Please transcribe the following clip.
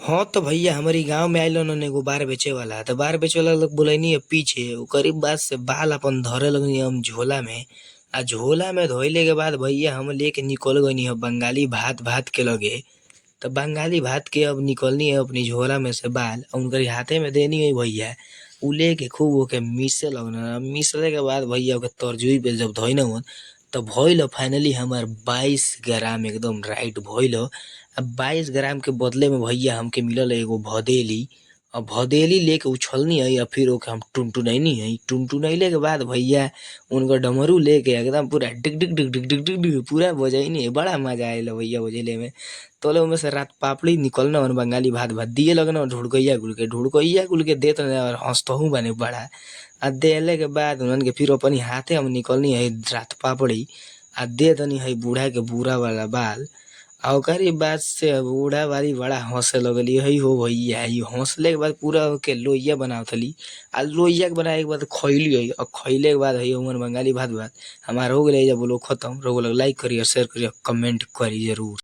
हाँ तो भैया हमारी गांव में आइल हन एगो बार बेचे वाला। तो बार बेचे वाला लोग बोलैनी है पीछे ओकरी बाद से बाल अपन धरे लगनी हम झोला में। आ झोला में धोइले के बाद भैया हम लेके निकल गइनी ह बंगाली भात भात के लगे। तो बंगाली भात के अब निकलनी है अपनी झोला में से बाल उनकरी हाथे में देनी है भैया। उ लेके खूब ओके मिसे लगलन। मिसले के बाद भैया ओके तरजुई पे जब धइनवन त भइल फाइनली हमार 22 ग्राम एकदम राइट भइल। आ 22 ग्राम के बदले में भैया हमके मिलल एगो भदेली। आ भदेली लेके उछलनी है आ फिर ओके हम टुनटुनैनी है। टुनटुनैले के बाद भैया उनकर डमरू लेके एकदम पूरा डिग डिग डिग डिग डिग डिग डिग पूरा बजैनी है। बड़ा मजा आइल भैया बजैले में। तोले ओमे से रात पापड़ी निकलन बंगाली भात भात दिए लगन ढुड़कैया कुल के। ढुड़कैया कुल के देत और हंसतहु बाने बड़ा। आ देले के बाद उनन के फिर अपनी हाथे हम निकलनी है रात पापड़ी आ दे दनी है बूढ़ा के बूढ़ा वाला बाल। आ ओकरी बाद से बूढ़ा वाली बड़ा हंसे लगली हई हो भैया ई हंसले के बाद पूरा ओके लोइया बनावतली। आ लोइया के बनाए के बाद खइली है आ खइले के बाद हई बंगाली भात भात हमार हो गेलै एइजा ब्लॉग खत्म। रउआ लोग लाइक करी शेयर करी कमेंट करी जरूर।